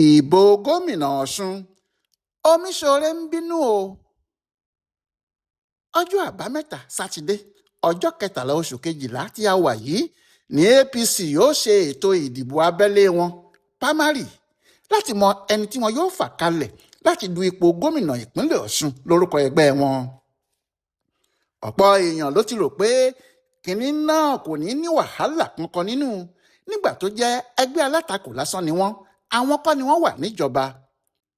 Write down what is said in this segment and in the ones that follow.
Ìbò gómìnà Ọ̀sùn, Omiṣore ń bínú o. Ọjọ́ Àbámẹ́ta Sátidé, ọjọ́ 13 oṣù kejìlá tí a wà yìí ní APC yóò ṣe ètò ìdìbò abẹ́lé wọn pámárì láti mọ ẹni tí wọn yóò fà kalẹ̀ láti du ipò gómìnà ìpínlẹ̀ Ọ̀ṣun lórúkọ ẹgbẹ́ wọn. Ọ̀pọ̀ èèyàn ló ti rò pé kinní náà kò ní ní wàhálà kankan nínú nígbà tó jẹ́ ẹgbẹ́ alátakò lásán ni wọ́n, àwọn kọ́ ni wọ́n wà níjọba.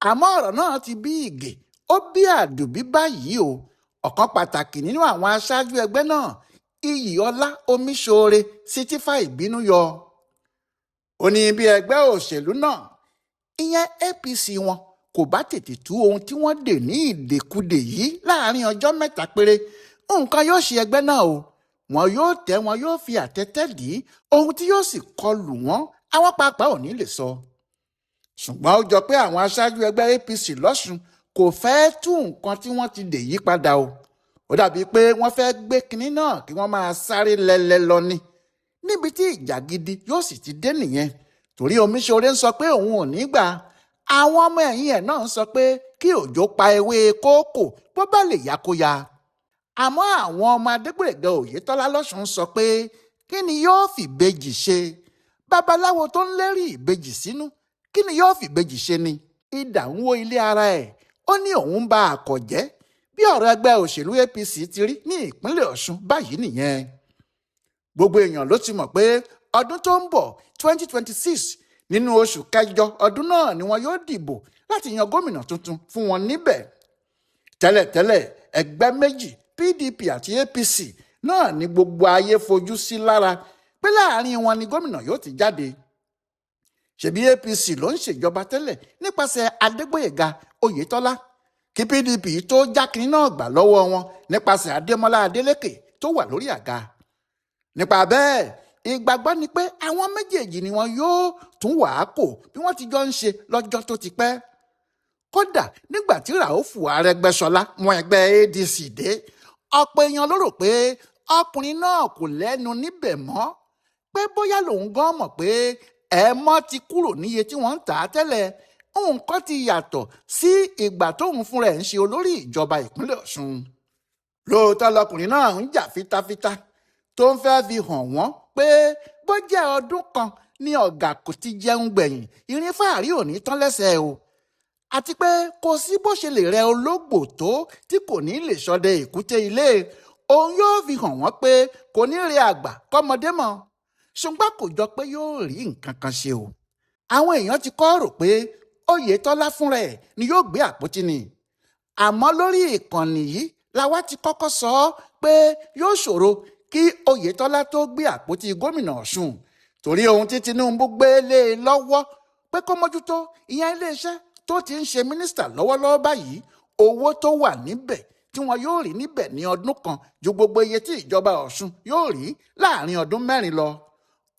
Àmọ́ ọ̀rọ̀ náà ti bí ìgè, ó bí àdùbí báyìí o. Ọ̀kan pàtàkì nínú àwọn aṣáájú ẹgbẹ́ náà, Iyìọlá Omiṣore, sì ti fa ìbínú yọ. Ó ní bí ẹgbẹ́ òṣèlú náà, ìyẹn APC wọn, kò bá tètè tú ohun tí wọ́n dè ní ìdèkudè yìí láàrin ọjọ́ 3 péré, nǹkan yóò ṣe ẹgbẹ́ náà o. Wọn yóò tẹ́ wọn yóò fi àtẹ́tẹ́ dì í, ohun tí yóò sì kọlù wọ́n, àwọn pàápàá ò ní lè sọ. Ṣùgbọ́n ó jọ pé àwọn aṣáájú ẹgbẹ́ APC lọ́ṣùn kò fẹ́ tú nǹkan tí wọ́n ti dè yí padà o. Ó dàbí pé wọ́n fẹ́ gbé kinní náà kí wọ́n máa sáré lẹ́lẹ́ lọ ni. Níbi tí ìjà gidi yóò sì ti dé nìyẹn. Torí Omiṣore ń sọ pé òun ò ní gbà. Àwọn ọmọ ẹ̀yìn ẹ̀ náà ń sọ pé kí òjò pa ewé kókò bó bá lè yá kó ya. Àmọ́ àwọn ọmọ Adégbóyèga Oyètọ́lá lọ́ṣùn sọ pé kí ni yóò fi ìbejì ṣe? Babaláwo tó ń lérí ìbejì sínú, kí ni yóò fi ìbejì ṣe ni? Idà ń wó ilé ara ẹ̀, ó ní òun ń ba àkọ̀ jẹ́. Bí ọ̀rọ̀ ẹgbẹ́ òṣèlú APC ti rí ní ìpínlẹ̀ Ọ̀ṣun báyìí nìyẹn. Gbogbo èèyàn ló ti mọ̀ pé ọdún tó ń bọ̀ 2026 nínú oṣù kẹjọ ọdún náà ni wọn yóò dìbò láti yan gómìnà tuntun fún wọn níbẹ̀. Tẹ́lẹ̀tẹ́lẹ̀ ẹgbẹ́ méjì PDP àti APC náà ni gbogbo ayé fojú sí lára pé láàrin wọn ni gómìnà yóò ti jáde. Ṣebí APC ló ń ṣèjọba tẹ́lẹ̀ nípasẹ̀ Adégbóyèga Oyètọ́lá kí PDP tó jákìní náà gbà lọ́wọ́ wọn nípasẹ̀ Adémọ́lá Adélékè tó wà lórí àga. Nípa bẹ́ẹ̀, ìgbàgbọ́ ni pé àwọn méjèèjì ni wọn yóò tún wàá kò bí wọ́n ti jọ ń ṣe lọ́jọ́ tó ti pẹ́. Kódà nígbà tí Ràúfù Arẹ́gbẹ́ṣọlá mú ẹgbẹ́ ADC dé, ọ̀pọ̀ èèyàn ló rò pé ọkùnrin náà kò lẹ́nu níbẹ̀ mọ́, pé bóyá lòun gan mọ̀ pé ẹ̀mọ́ ti kúrò níye tí wọ́n ń tà á tẹ́lẹ̀, nǹkan ti yàtọ̀ sí ìgbà tóun fúnra ẹ̀ ń ṣe olórí ìjọba ìpínlẹ̀ Ọ̀ṣun. Lóòótọ́ lọkùnrin náà ń jà fitafita tó ń fẹ́ fi hàn wọ́n pé bó jẹ́ ọdún kan ni ọ̀gá kò ti jẹun gbẹ̀yìn, irin fàárí ò ní tán lẹ́sẹ̀ o. Àti pé kò sí bó ṣe lè rẹ ológbò tó tí kò ní lè ṣọdẹ èkúté ilé, òun yóò fi hàn wọ́n pé kò ní rí àgbà kọ́mọdé mọ́. Ṣùgbọ́n kò jọ pé yóò rí nǹkan kan ṣe o. Àwọn èèyàn ti kọ́ rò pé Oyètọ́lá fúnra ẹ̀ ni yóò gbé àpótí ni. Àmọ́ lórí ìkànnì yìí làwa ti kọ́kọ́ sọ ọ́ pé yóò ṣòro kí Oyètọ́lá tó gbé àpótí gómìnà Ọ̀ṣun torí ohun tí Tinubu gbé lé e lọ́wọ́ pé kó mójútó ìyẹn iléeṣẹ́ tó ti ń ṣe mínísítà lọ́wọ́lọ́wọ́ báyìí, owó tó wà níbẹ̀ tí wọn yóò rí níbẹ̀ ní ọdún kan ju gbogbo iye tí ìjọba Ọ̀ṣun yóò rí láàrin ọdún 4 lọ.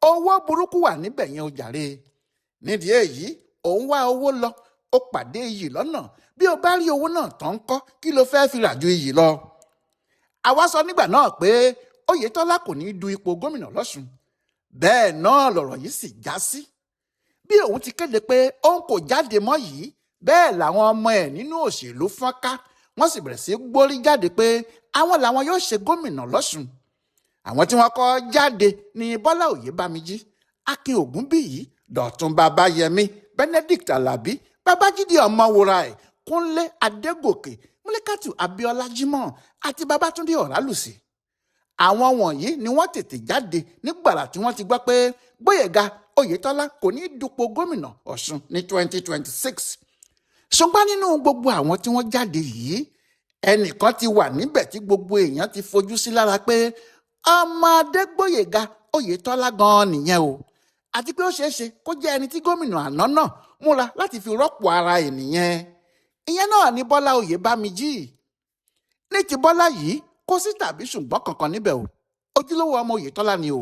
Owó burúkú wà níbẹ̀ yẹn o jàre. Nídìí èyí, òun wá owó lọ, ó pàdé iyì lọ́nà. Bí o bá rí owó náà tán kọ́, kí ló fẹ́ fi rà ju iyì lọ? Àwa sọ nígbà náà pé Oyètọ́lá kò ní du ipò gómìnà lọ́ṣun. Bẹ́ẹ̀ náà lọ̀rọ̀ yìí sì já sí. Bí òun ti kéde pé òun kò jáde mọ́ yìí, bẹ́ẹ̀ làwọn ọmọ ẹ̀ nínú òṣèlú fọ́nká, wọ́n sì bẹ̀rẹ̀ sí gbórí jáde pé àwọn làwọn yóò ṣe gómìnà lọ́ṣun. Àwọn tí wọ́n kọ́ jáde ní Bọ́lá Oyèbámijí, Akin Ògúnbíyì, Dọ̀tun Babayẹmí, Benedict Alabi, Babájídé Ọmọwúra ẹ̀, Kúnlé Adégòkè, Múlíkàtù Abíọ́lá Jímọ̀ àti Babátúndé Ọ̀rálùsì. Àwọn wọ̀nyí ni wọ́n tètè jáde nígbàrà tí wọ́n ti gbọ́ pé Gbóyèga Oyètọ́lá kò ní dupò gómìnà Ọ̀ṣun ní 2026. Ṣùgbọ́n nínú gbogbo àwọn tí wọ́n jáde yìí, ẹnìkan ti wà níbẹ̀ tí gbogbo èèyàn ti fojú sí lára pé ọmọ Adégbóyèga Oyètọ́lá gan-an nìyẹn o. Àti pé ó ṣeé ṣe kó jẹ́ ẹni tí gómìnà àná náà múra láti fi rọ́pò ara ẹ̀ nìyẹn. Ìyẹn náà ni Bọ́lá Oyèbámijí. Ní ti Bọ́lá yìí, kò sí tàbí ṣùgbọ́n kankan níbẹ̀ o. Ojúlówó ọmọ Oyètọ́lá ni o.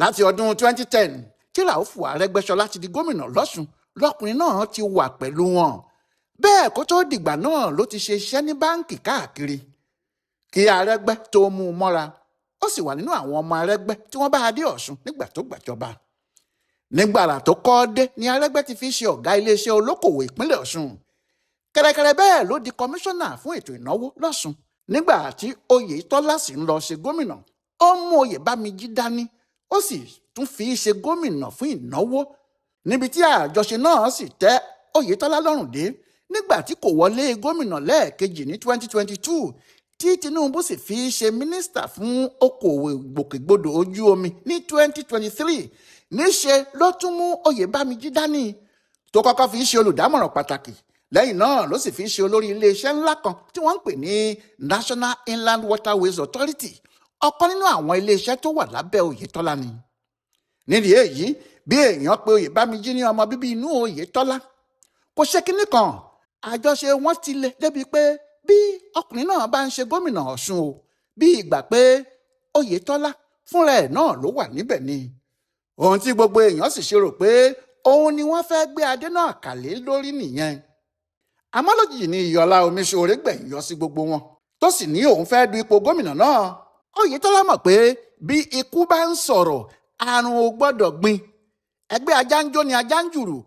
Láti ọdún 2010 tí Ràúfù Arẹ́gbẹ́ṣọlá ti di gómìnà lọ́ṣun, lọkùnrin náà ti wà pẹ̀lú wọn. Bẹ́ẹ̀ kó tó dìgbà náà ló ti ṣe iṣẹ́ ní báǹkì káàkiri. Kí Arẹ́gbẹ́ tó mú un mọ́ra, ó sì wà nínú àwọn ọmọ Arẹ́gbẹ́ tí wọ́n bá a dé Ọ̀ṣun nígbà tó gbàjọba. Nígbàrà tó kọ́ dé ni Arẹ́gbẹ́ ti fi ṣe ọ̀gá iléeṣẹ́ olókòwò ìpínlẹ̀ Ọ̀ṣun. Kẹ̀rẹ̀kẹ̀rẹ̀ bẹ́ẹ̀ ló di kọmíṣánná fún ètò ìnáwó lọ́ṣun. Nígbà tí Oyètọ́lá sì ń lọ ṣe gómìnà, ó mú Oyèbámijí dání, ó sì tún fi í ṣe gómìnà fún ìnáwó, níbi tí àjọṣe náà sì tẹ́ Oyètọ́lá lọ́rùn dé. Nígbà tí kò wọlé gómìnà lẹ́ẹ̀kejì ní 2022, tí Tinubu sì fi í ṣe mínísítà fún okòwò ìgbòkègbodò ojú omi ní 2023, níṣe ló tún mú Oyèbámijí dání, tó kọ́kọ́ fi í ṣe olùdámọ̀ràn pàtàkì. Lẹ́yìn náà ló sì fi í ṣe olórí iléeṣẹ́ ńlá kan tí wọ́n ń pè ní National Inland Waterways Authority, ọ̀kan nínú àwọn iléeṣẹ́ tó wà lábẹ́ Oyètọ́lá ni. Nídìí èyí, bí èèyàn pé Oyèbámijí ní ọmọ bíbí inú Oyètọ́lá, kò ṣe kinní kan. Àjọṣe wọn ti le débi pé bí ọkùnrin náà bá ń ṣe gómìnà Ọ̀ṣun o, bí ìgbà pé Oyètọ́lá fúnra ẹ̀ náà ló wà níbẹ̀ ni. Ohun tí gbogbo èèyàn sì ṣe rò pé òun ni wọ́n fẹ́ gbé adé náà kàlé lórí nìyẹn. Àmọ́ lójijì ni Iyọlá Omiṣore gbẹ̀yìn yọ sí gbogbo wọn, tó sì ní òun fẹ́ du ipò gómìnà náà. Oyètọ́lá mọ̀ pé bí ikú bá ń sọ̀rọ̀, àrùn ò gbọ́dọ̀ gbin. Ẹgbẹ́ ajá ń jó ni ajá ń jùrù.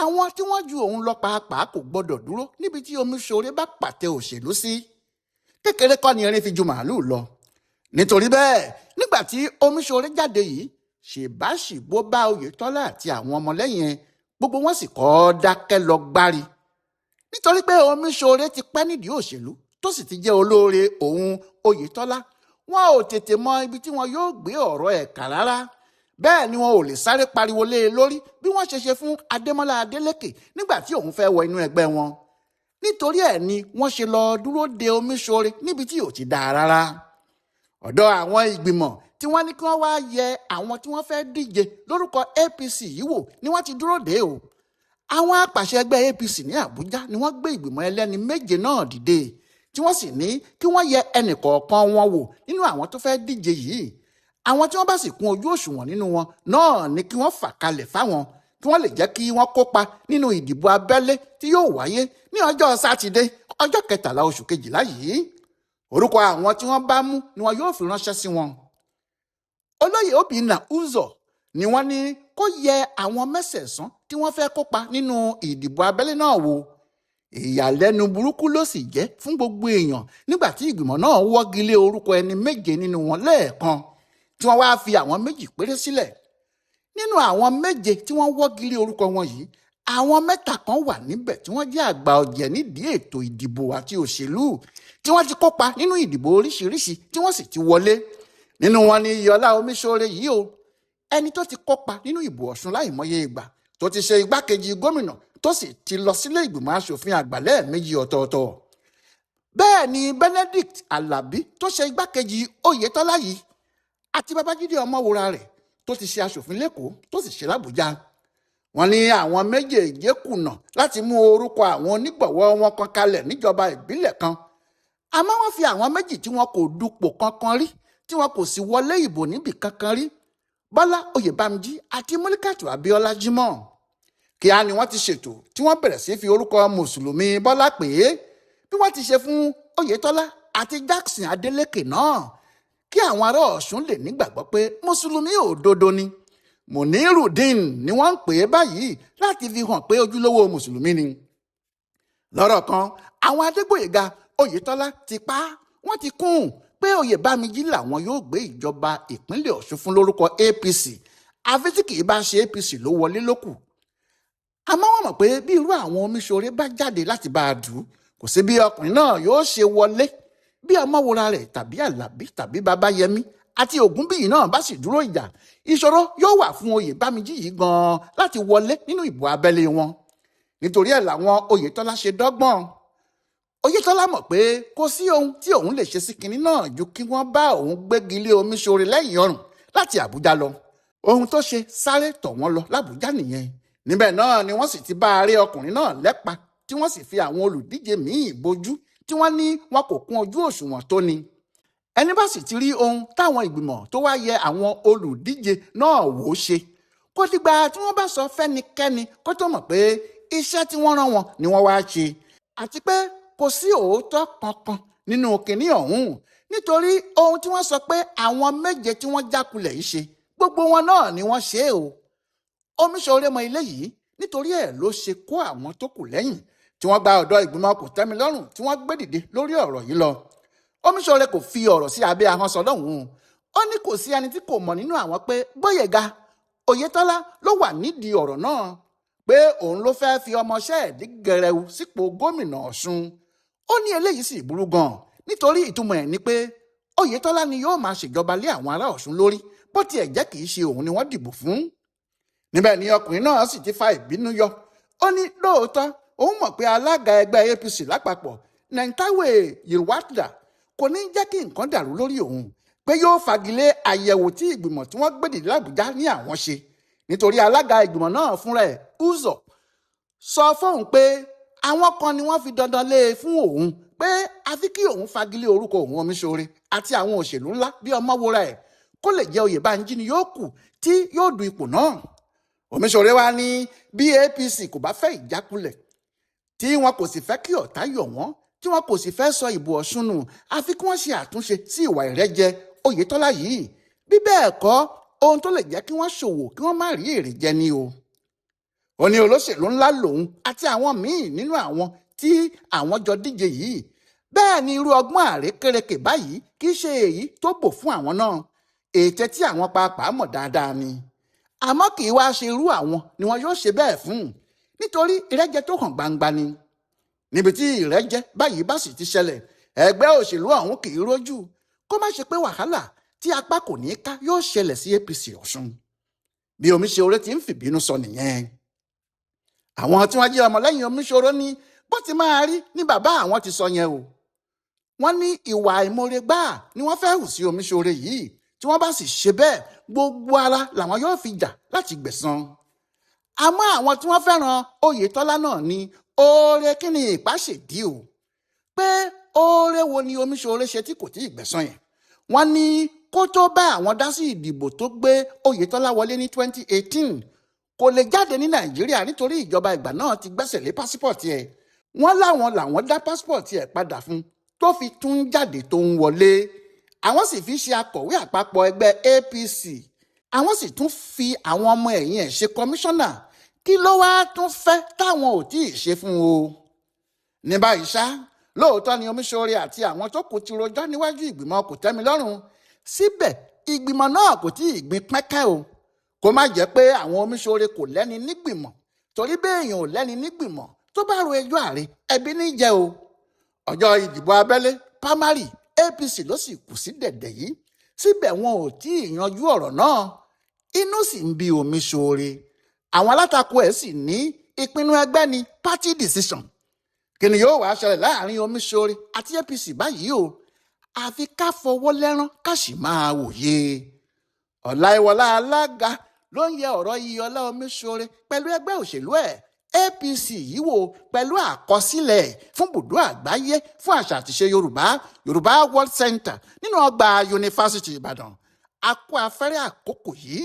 Àwọn tí wọ́n ju òun lọ pàápàá kò gbọ́dọ̀ dúró níbi tí Omiṣore bá pàtẹ òṣèlú sí. Kékeré kọ́ ni erin fi ju màálùú lọ. Nítorí bẹ́ẹ̀, nígbà tí Omiṣore jáde yìí, ṣèbáṣìbó bá Oyètọ́lá àti àwọn ọmọlẹ́yìn ẹ̀, gbogbo wọn sì kọ́ dákẹ́ lọ gbárí. Nítorí pé Omiṣore ti pẹ́ nídìí òṣèlú tó sì ti jẹ́ olóore òun Oyètọ́lá, wọn ò tètè mọ ibi tí wọn yóò gbé ọ̀rọ̀ ẹ̀ kà rárá. Bẹ́ẹ̀ ni wọn ò lè sáré pariwo lé e lórí bí wọ́n ṣe ṣe fún Adémọ́lá Adélékè nígbà tí òun fẹ́ wọ inú ẹgbẹ́ wọn. Nítorí ẹ̀ ni wọ́n ṣe lọ dúró de Omiṣore níbi tí ò ti dáa rárá. Ọ̀dọ̀ àwọn ìgbìmọ̀ tí wọ́n ní kí wọ́n wá yẹ àwọn tí wọ́n fẹ́ díje lórúkọ APC yìí wò ni wọ́n ti dúró dé o. Àwọn apàṣẹ ẹgbẹ́ APC ní Àbújá ni wọ́n gbé ìgbìmọ̀ ẹlẹ́ni méje náà dìde, tí wọ́n sì ní kí wọ́n yẹ ẹnì kọ̀ọ̀kan wọn wò nínú àwọn tó fẹ́ díje yìí. Àwọn tí wọ́n bá sì kún ojú òṣùwọ̀n nínú wọn náà ni kí wọ́n fà kalẹ̀ fáwọn, kí wọ́n lè jẹ́ kí wọ́n kópa nínú ìdìbò abẹ́lé tí yóò wáyé ní ọjọ́ Sátidé, ọjọ́ kẹtàlá oṣù kejìlá yìí. Orúkọ àwọn tí wọ́n bá mú ni wọn yóò fi ránṣẹ́ sí wọn. Olóyè Obinna Uzo ni wọ́n ní kó yẹ àwọn mẹ́sẹ̀ẹ̀sán tí wọ́n fẹ́ kópa nínú ìdìbò abẹ́lé náà wò. Ìyàlẹ́nu burúkú ló sì jẹ́ fún gbogbo èèyàn nígbà tí ìgbìmọ̀ náà wọ́gi lé orúkọ ẹni méje nínú wọn lẹ́ẹ̀kan, tí wọ́n wáá fi àwọn méjì péré sílẹ̀. Nínú àwọn méje tí wọ́n wọ́gi lé orúkọ wọn yìí, àwọn mẹ́ta kan wà níbẹ̀ tí wọ́n jẹ́ àgbà ọ̀jẹ̀ nídìí ètò ìdìbò àti òṣèlú, tí wọ́n ti kópa nínú ìdìbò oríṣiríṣi tí wọ́n sì ti wọlé. Nínú wọn ni Iyọlá Omiṣore yìí o, ẹni tó ti kópa nínú ìbò Ọ̀ṣun láìmọye ìgbà, tó ti ṣe igbákejì gómìnà, tó sì ti lọ sílé ìgbìmọ̀ asòfin àgbà lẹ́ẹ̀mejì ọ̀tọ̀ọ̀tọ̀. Bẹ́ẹ̀ ni Benedict Alabi tó ṣe igbákejì Oyètọ́lá yìí, àti Babájídé Ọmọwúra rẹ̀ tó ti ṣe aṣòfin lẹ́kọ̀ọ́ tó sì ṣe l'Àbújá. Wọ́n ní àwọn méjèèjì kùnà láti mú orúkọ àwọn onígbọ̀wọ́ wọn kan kalẹ̀ níjọba ìbílẹ̀ kan. Àmọ́ wọ́n fi àwọn méjì tí wọn kò dupò kankan rí, tí wọn kò sì wọlé ìbò níbì kankan rí, Bọ́lá Oyèbámijí àti Múlíkàtù Abíọ́lá Jímọ̀. Kíá ni wọ́n ti ṣètò tí wọ́n bẹ̀rẹ̀ sí fi orúkọ Mùsùlùmí Bọ́lá pè é, bí wọ́n ti ṣe fún Oyètọ́lá àti Jackson Adélékè náà, kí àwọn ará Ọ̀ṣun lè nígbàgbọ́ pé Mùsùlùmí òdodo ni. Munirudeen ni wọ́n ń pè é báyìí láti fi hàn pé ojúlówó Mùsùlùmí ni. Lọ́rọ̀ kan, àwọn Adégbóyèga Oyètọ́lá ti pa wọ́n ti kún pé Oyèbámijí làwọn yóò gbé ìjọba ìpínlẹ̀ Ọ̀ṣun fún lórúkọ APC, àfi tí kì í bá ṣe APC ló wọlé lókù. Àmọ́ wọ́n mọ̀ pé bí irú àwọn Omiṣore bá jáde láti bá a dù ú, kò sí bí ọkùnrin náà yóò ṣe wọlé. Bí Ọmọwúra rẹ̀ tàbí Àlàbí tàbí Babayẹmí àti Ògúnbíyì náà bá sì dúró ìjà, ìṣòro yóò wà fún Oyèbámijí yìí gan-an láti wọlé nínú ìbò abẹ́lé wọn. Nítorí ẹ̀ làwọn Oyètọ́lá ṣe dọ́gbọ́n. Oyètọ́lá mọ̀ pé kò sí ohun tí òun lè ṣe sí kinní náà ju kí wọ́n bá òun gbégi lé Omiṣore lẹ́yìn ọrùn láti Àbújá lọ. Ohun tó ṣe sáré tọ̀ wọ́n lọ l'Àbújá nìyẹn. Níbẹ̀ náà ni wọ́n sì ti bá aré ọkùnrin náà lẹ́pa, tí wọ́n sì fi àwọn olùdíje míì bojú tí wọ́n ní wọn kò kún ojú òṣùwọ̀n tó ni. Ẹni bá sì ti rí ohun táwọn ìgbìmọ̀ tó wá yẹ àwọn olùdíje náà wò ṣe, kó dìgbà tí wọ́n bá sọ fẹ́nikẹ́ni kó tó mọ̀ pé iṣẹ́ tí wọ́n rán wọn ni wọ́n wá ṣe, àti pé kò sí òótọ́ kankan nínú kinní ọ̀hún, nítorí ohun tí wọ́n sọ pé àwọn méje tí wọ́n jákulẹ̀ yìí ṣe, gbogbo wọn náà ni wọ́n ṣe o. Omiṣore mọ ilé yìí, nítorí ẹ̀ ló ṣe kó àwọn tó kù lẹ́yìn tí wọ́n gba ọ̀dọ̀ ìgbìmọ̀ kòtẹ́milọ́rùn tí wọ́n gbé dìde lórí ọ̀rọ̀ yìí lọ. Omiṣore kò fi ọ̀rọ̀ sí abẹ́ ahọ́n sọ lọ́hùn-ún. Ó ní kò sí ẹni tí kò mọ̀ nínú àwọn pé Gbóyèga Oyètọ́lá ló wà nídìí ọ̀rọ̀ náà, pé òun ló fẹ́ẹ́ fi ọmọọṣẹ́ ẹ̀ dí gẹrẹwu sípò gómìnà Ọ̀ṣun. Ó ní eléyìí sì burú gan-an, nítorí ìtumọ̀ ẹ̀ ni pé Oyètọ́lá ni yóò máa ṣèjọba lé àwọn ará Ọ̀ṣun lórí, bó tiẹ̀ jẹ́ kì í ṣe òun ni wọ́n dìbò fún. Níbẹ̀ ni ọkùnrin náà sì ti fa ìbínú yọ. Ó ní lóòótọ́ òun mọ̀ pé alága ẹgbẹ́ APC lápapọ̀ Nentawe Yilwatda kò ní jẹ́ kí nǹkan dàrú lórí òun, pé yóò fagilé àyẹ̀wò tí ìgbìmọ̀ tí wọ́n gbé dìde l'Àbújá ní àwọn ṣe, nítorí alága ìgbìmọ̀ náà fúnra ẹ̀ Uzo sọ fóun pé àwọn kan ni wọ́n fi dandan lé e fún òun pé àfi kí òun fagilé orúkọ òun Omiṣore àti àwọn òṣèlú ńlá bíi Ọmọwúrà ẹ̀, kó lè jẹ́ Oyèbánjí ni yóò kù tí yóò du ipò náà. Omiṣore wá ní bí APC kò bá fẹ́ ìjákulẹ̀, tí wọn kò sì fẹ́ kí ọ̀tá yọ̀ wọ́n, tí wọn kò sì fẹ́ sọ ìbò Ọ̀ṣun nù, àfi kí wọ́n ṣe àtúnṣe sí ìwà ìrẹ́jẹ Oyètọ́lá yìí. Bí bẹ́ẹ̀ kọ́, ohun tó lè jẹ́ kí wọ́n ṣòwò kí wọ́n má rí èrè jẹ ni o. Ó ní olóṣèlú ńlá lòun àti àwọn míì nínú àwọn tí àwọn jọ díje yìí. Bẹ́ẹ̀ ni irú ọgbọ́n àrékérekè báyìí kì í ṣe èyí tó bò fún àwọn náà, ète tí àwọn pàápàá mọ̀ dáadáa ni. Àmọ́ kì í wá ṣe irú àwọn ni wọn yóò ṣe bẹ́ẹ̀ fún, nítorí ìrẹ́jẹ tó hàn gbangba ni. Níbi tí ìrẹ́jẹ báyìí bá sì ti ṣẹlẹ̀, ẹgbẹ́ òṣèlú ọ̀hún kì í rójú kó má ṣe pé wàhálà tí apá kò ní ká yóò ṣẹlẹ̀ sí APC Ọ̀ṣun. Bí Omiṣore ti ń fìbínú sọ nìyẹn. Àwọn tí wọ́n jẹ́ ọmọlẹ́yìn Omiṣore ní bó ti máa rí ní bàbá àwọn ti sọ yẹn o. Wọ́n ní ìwà àìmoore gbáà ni wọ́n fẹ́ hù sí Omiṣore yìí, tí wọ́n bá sì ṣe bẹ́ẹ̀, gbogbo ara làwọn yóò fi jà láti gbẹ̀san. Àmọ́ àwọn tí wọ́n fẹ́ràn Oyètọ́lá náà ní oore kí ni ìpáṣẹ̀dí o, pé oore wo ni Omiṣore ṣe tí kò tí ì gbẹ̀san yẹn. Wọ́n ní kó tó bá àwọn dá sí ìdìbò tó gbé Oyètọ́lá wọlé ní 2018, kò lè jáde ní Nàìjíríà nítorí ìjọba ìgbà náà ti gbẹ́sẹ̀ lé pásípọ̀tì ẹ̀. Wọ́n láwọn làwọn dá pásípọ̀tì ẹ̀ padà fún tó fi tún jáde tó ń wọlé. Àwọn sì fi ṣe akọ̀wé àpapọ̀ ẹgbẹ́ APC. Àwọn sì tún fi àwọn ọmọ ẹ̀yìn ẹ̀ ṣe kọmíṣánná. Kí ló wáá tún fẹ́ táwọn ò tí ì ṣe fún o? Ní báyìí ṣá, lóòótọ́ ni Omiṣore àti àwọn tó kù ti rojọ́ níwájú ìgbìmọ̀ kòtẹ́milọ́rùn. Síbẹ̀ ìgbìmọ̀ náà kò tí ì gbin pẹ́kẹ́ o. Kó má jẹ́ pé àwọn Omiṣore kò lẹ́ni nígbìmọ̀, torí béèyàn ò lẹ́ni nígbìmọ̀ tó bá ro ẹjọ́ ààrẹ ẹbí ní jẹ́ o. Ọjọ́ ìdìbò abẹ́lé pamari APC ló sì kù sí dẹ̀dẹ̀ yìí. Síbẹ̀ wọn ò tí ì yanjú ọ̀rọ̀ náà. Inú sì ń bí Omiṣore. Àwọn alátakò ẹ̀ sì ní ìpinnu ẹgbẹ́ ni party decision. Kí ni yóò wá ṣẹlẹ̀ láàrin Omiṣore àti APC báyìí o? Àfi ká fọwọ́ lẹ́rán ká sì máa wòye. Ọláìwọlá alága ló ń yẹ ọ̀rọ̀ Iyọlá Omiṣore pẹ̀lú ẹgbẹ́ òṣèlú ẹ̀ APC yìí wò pẹ̀lú àkọsílẹ̀ fún bùdó àgbáyé fún àṣà àtìṣe Yorùbá, Yorùbá World Center nínú ọgbà Yunifásítì Ìbàdàn. A kó afẹ́rẹ́ àkókò yìí.